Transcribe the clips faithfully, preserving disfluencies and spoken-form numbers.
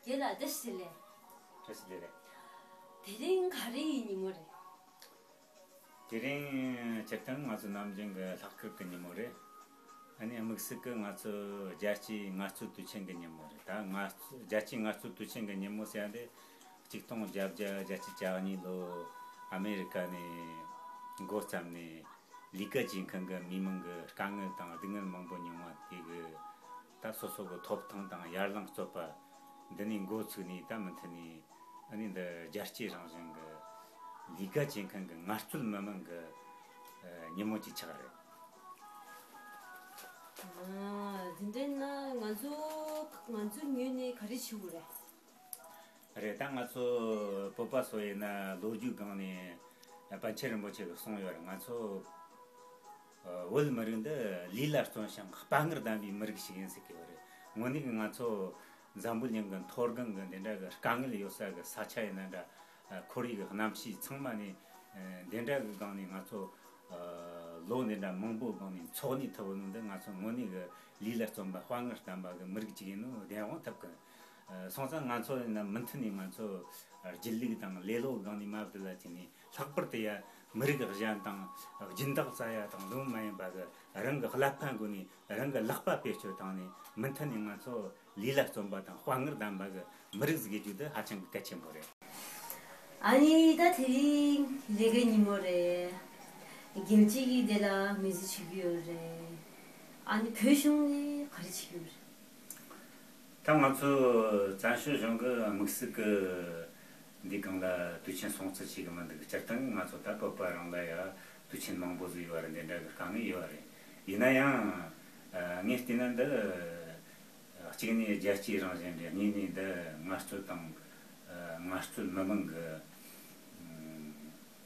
དེ་ལ་བཀྲ་ཤིས་བདེ་ལེགས། བཀྲ་ཤིས་བདེ་ལེགས། དེ་རིང་ག་རེ་ཡི་ཉིན་མོ་རེད། དེ་རིང་སྤྱིར་བཏང་ང་ཚོ་ནམ་རྒྱུན་གྱི་ལྷག་དཀར་གྱི་ཉིན་མོ་རེད། ཨ་ནི་དམིགས་བསལ་གྱི་ང་ཚོ་རྒྱལ་སྤྱིའི་ངལ་རྩོལ་དུས་ཆེན་གྱི་ཉིན་མོ་རེད། ད་ང་ཚོ་རྒྱལ་སྤྱིའི་ངལ་རྩོལ་དུས་ཆེན་གྱི་ཉིན་མོ་ཟེར་ཡ་དེ་གཅིག་སྟོང་བརྒྱད་བརྒྱ་བརྒྱད་ཅུ་གྱ་གཉིས་ལོ་ཨ་མེ་རི་ཀ་ནས་འགོ་བརྩམས་ནས། ལས་ཀ་བྱེད་མཁན་གྱི་མི་མང་གི་དཀའ་ངལ་དང་སྡུག་བསྔལ་མང་པོ་མྱོང་བ་དེ་གི་ད་སོ་སོ་གི་ཐོབ་ཐང་དང་ཡར་ལངས་རྩོད་པ་འདི་ནས་འགོ་ཚུགས་ནས། ད་མུ་མཐུད་ནས་ཨ་ནི་འདི་རྒྱལ་སྤྱིའི་རང་བཞིན་གྱི་ལས་ཀ་བྱེད་མཁན་གྱི་ངལ་རྩོལ་མི་མང་གི་ཨ་ཉིན་མོ་ཅིག་ཆགས་རེད། ཨ། དེ་འདྲ་ན་ང་ཚོ་ང་ཚོའི་ངོས་ནས་ག་རེ་བྱེད་དགོས་རེད། རེད། ད་ང་ཚོ་བོད་པ་ཚོ་ཡིན་ན་ལོ་རྒྱུས་སྒང་ནས་པཎ་ཆེན་རིན་པོ་ཆེ་གིས་གསུངས་ཡོད་རེད། ང་ཚོ་ཨ་བོད་མི་རིགས་འདི་ལས་ལ་བརྩོན་ཞིང་དཔའ་ངར་ལྡན་པའི་མི་རིགས་ཤིག་ཡིན་ཟེར་གི་ཡོད་རེད། དངོས་གནས་ཀྱི་ང་ཚོ་འཛམ་བུ་གླིང་གི་མཐོ་སྒང་གི་འདི་འདྲ་གི་དཀའ་ངལ་ཡོད་ས་གི་ས་ཆ་ཡིན་ན་འདྲ། ཨ་ཁོར་ཡུག་གི་གནམ་གཤིས་ཚང་མ་ནས་ཨ་འདི་འདྲ་གི་སྒང་ནས་ང་ཚོ་ཨ་ལོ་འདི་འདྲ་མང་པོའི་སྒང་ནས་འཚོ་གནས་ཐུབ་ནོ་འདི་ང་ཚོ་དངོས་གནས་གི་ལས་ལ་བརྩོན་པ་དཔའ་ངར་ལྡན་པ་གི་མི་རིགས་ཅིག་ཡིན་ནོ་བདེན་དཔང་ཐུབ་གི། ཨ་སོང་ཙང་ང་ཚོ་ཡིན་ན་མུ་མཐུད་ནས་ང་ཚོ་སྒྱིད་ལུག་དང་ལེ་ལོ་སྒང་ནས་མ་བསྡད་ལ་བྱས་ནས། ལྷག་པར་དུ་ཡ་མི་རིགས་གཞན་དང་སྦྱིན་བདག་བཙལ་ཡ་དང་ལུང་མ་ཡིན་པ་གི་རང་གི་ཀླད་པ་འགོ་ནས་རང་གི་ལག་པ་བེད་སྤྱོད་བཏང་ནས་མུ་མཐུད་ནས་ང་ཚོ་ལས་ལ་བརྩོན་པ་དང་དཔའ་ངར་ལྡན་པ་གི་མི་རིགས་ཟིག་གི་རྒྱུ་དེ་ཧ་ཅང་གི་གལ་ཆེན་པོ་རེད། ཨ་ནི་ད་དེ་རིང་ལས་ཀའི་ཉིན་མོ་རེད། རྒྱལ་སྤྱི་གི་དེ་ལ་མི་ཟི་བྱེད་ཀྱི་ཡོད་རེད། ཨ་ནི་བོད་གཞུང་ནས་ག་རེ་བྱེད་ཀྱི་ཡོད་རེད། ད་ང་ཚོ་བཙན་བྱོལ་གཞུང་གི་དམིགས་བསལ་གི་འདི་སྒང་ལ་དུས་ཆེན་སྲུང་བརྩི་བྱེད་གི་མི་འདུག་སྤྱིར་བཏང་ང་ཚོ་ད་བོད་པ་རང་ལ་ཡ་དུས་ཆེན་མང་པོ་ཟིག་ཡོད་རེད། འདི་འདྲ་གི་དཀའ་ངལ་ཡོད་རེད། ཡིན་ན་ཡང་ཨ་ངས་བལྟས་ན་འདི་གཅིག་ནས་རྒྱལ་སྤྱིའི་རང་བཞིན་རེད། གཉིས་ནས་འདི་ངལ་རྩོལ་དང་ཨ་ངལ་རྩོལ་མི་མང་གི་ཨ་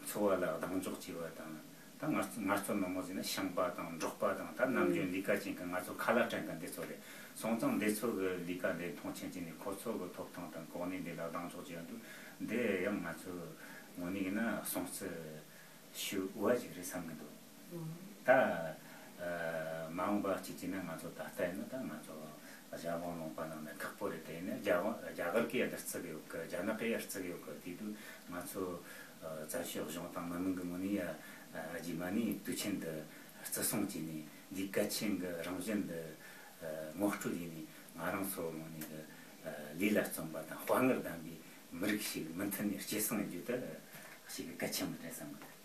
འཚོ་བ་ལ་གདེང་འཇོག་བྱས་པ་དང་། ད་ངལ་ངལ་རྩོལ་མི་མང་ཟེར་ན་ཤིང་པ་དང་འབྲོག་པ་དང་། ད་ནམ་རྒྱུན་ལས་ཀ་བྱེད་མཁན་ང་ཚོ་ཁ་ལག་སྐྲུན་མཁན་འདི་ཚོ་རེད། སོང་ཙང་འདི་ཚོ་གི་ལས་ཀ་འདི་མཐོང་ཆེན་བྱས་ནས་ཁོ་ཚོ་གི་ཐོབ་ཐང་དང་གོ་གནས་འདི་ལ་གདེང་འཇོག་བྱེད་ཡ་འདུག་འདི་ཡང་ང་ཚོ་དངོས་གནས་ཡིན་ན་སྲུང་བརྩི་ཞུ་འོས་ཅིག་རེད་བསམ་གི་འདུག་ད་ཨ་མ་འོངས་པ་གཅིག་བྱས་ན་ང་ཚོ་ད་ལྟ་ཡིན་ན་ད་ང་ཚོ་རྒྱ་གར་ལུང་པ་ནང་ནས་ཁག་པོ་རེད། དེ་ཡིན་ན་རྒྱ་གར་རྒྱ་གར་གིས་ཡར་བརྩི་གི་ཡོད་གི། རྒྱ་ནག་གིས་ཡར་བརྩི་གི་ཡོད་གི། དེ་དུས་ང་ཚོ་ཨ་བཙན་བྱོལ་གཞུང་དང་མི་མང་གི་ངོས་ནས་ཡ་ཨ་རྗེས་མ་ནས་དུས་ཆེན་འདི་བརྩི་སྲུང་བྱས་ནས་འདིའི་གལ་ཆེན་གི་རང་བཞིན་འདི་ཨ་ངོ་སྤྲོད་ཡས་ནས། ང་རང་ཚོ་ངོས་ནས་གི་ཨ་ལས་ལ་བརྩོན་པ་དང་དཔའ་ངར་ལྡན་པའི་མི་རིགས་ཤིག་མུ་མཐུད་ནས་སྐྱེད་སྲིང་ཡེད་རྒྱུ་དེ་ཞིག་གི་གལ་ཆེན་པོ་རེད་བསམ་གི།